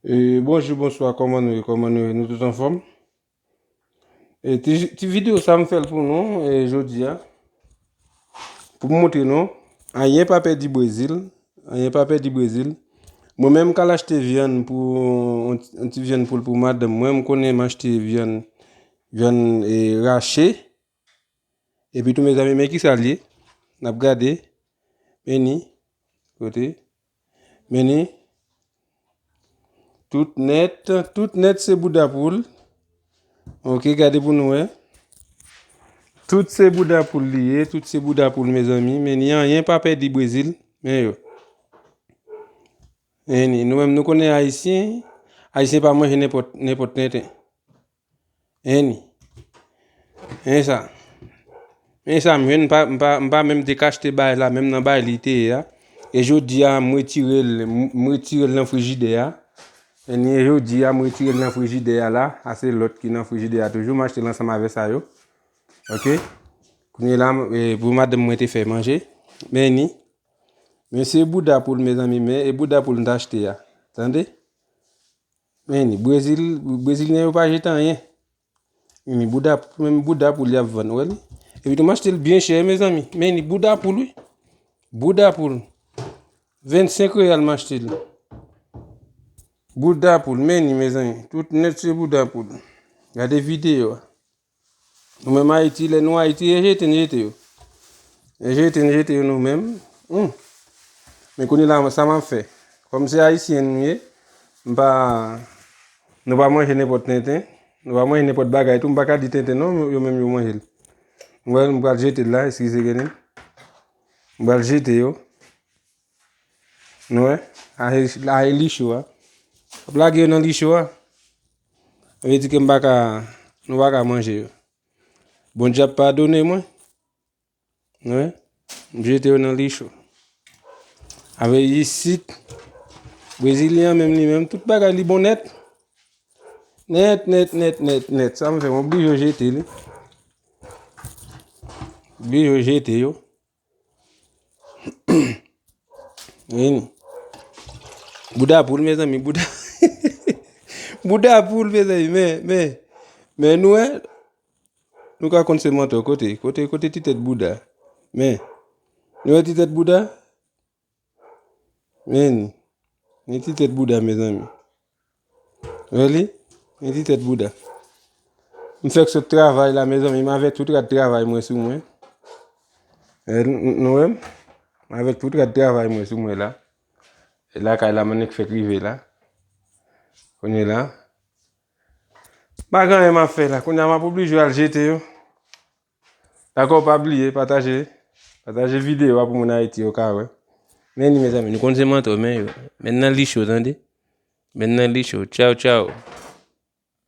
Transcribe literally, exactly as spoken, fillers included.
E, bonjou, bonswa, kòman nou ye? Kòman nou ye? Nou tout anfòm? E, ti, ti videyo sa m fè l pou nou, e, jodi a. Pou m montre nou, anyen pa pèdi Brezil, anyen pa pèdi Brezil. Mwen menm m ka al achte vyann pou, yon, yon ti vyann poul pou madanm mwen, m konnen m achte vyann, vyann, e, rache. Epi tou, mezanmi, men kisa l ye. N ap gade. Men ni. Kote? Men ni. Tout nèt, tout nèt se bouda poul. Ok, gade pou nou wè. Tout se bouda poul li ye, tout se bouda poul, mezanmi. Men ni, anyen pa pèdi Brezil. Men yo. Men ni, nou menm nou konnen Ayisyen, Ayisyen pa manje nenpòt, nenpòt tenten. Anyen. Anyen sa. Anyen sa, m jwenn, m pa, m pa, m pa menm te ka achte bagay la, menm nan bagay li te ye a. E jodi a, m retire l, m, m retire l nan frijidè a. Anyen, jodi a, m retire l nan frijidè a la. A se lòt ki nan frijidè a toujou. M achte l ansanm avè sa yo. Ok? Kounye la, m, e, pou madanm mwen te fè manje. Men ni. Men se bouda poul, mezanmi, men e bouda poul m t achte a. Tande? Men ni, Brezil, Brezilyen yo pa jete anyen. Men ni bouda, menm bouda poul y ap vann, ou wè li? Epi tou m achte l byen chè, mezanmi. Men ni bouda poul, wi. Bouda poul. Vennsenk reyal m achte l. Bouda poul, men ni, mezanmi. Tout nèt se bouda poul. Gade videyo a. Nou menm Ayiti, lè nou Ayiti, e jete n jete yo. E jete n jete yo nou menm. Hmm. Men kounye la, sa m ap fè? Kòm se Ayisyen nou ye, m pa, nou pa manje nenpòt tenten, nou pa manje nenpòt bagay tou, m pa ka di tenten non, yo menm yo manje l. M pral, m pral jete l la, eskize Genen. M pral jete yo. Nou wè? A e, a e li cho a. Ap lage yo nan li cho a. Sa vle di ke m pa ka, nou pa ka manje yo. Bondye ap padone mwen. Nou wè? M jete yo nan li cho. Avè isit, Brezilyen an menm li menm, tout bagay li bon nèt. Nèt, nèt, nèt, nèt, nèt. Sa m fè, m oblije jete li. Oblije jete yo. Vini. Bouda poul, mezanmi, bouda. Bouda poul, mezanmi, men, men. Men nou wè, nou ka konn se mantò. Kote, kote, kote ti tèt bouda? Men, nou wè ti tèt bouda? Men, ni ti tèt bouda, mezanmi. Wè li? Ni ti tèt bouda. M fèk sot travay la, mezanmi, m avèk tout rad travay mwen sou mwen. Wè, n-, n-, nou wè m? M avèk tout rad travay mwen sou mwen la. E lakay la, m annik fèk rive la. Kounye la. Pa gen anyen m ap fè la. Kounye a, m ap oblije al jete yo. Dakò, pa bliye, pataje. Pataje videyo a pou moun Ayiti yo ka wè. Men ni, mezanmi, nou konn se mantò, men yo. Men nan li cho, tande. Men nan li cho. Tchaw, tchaw.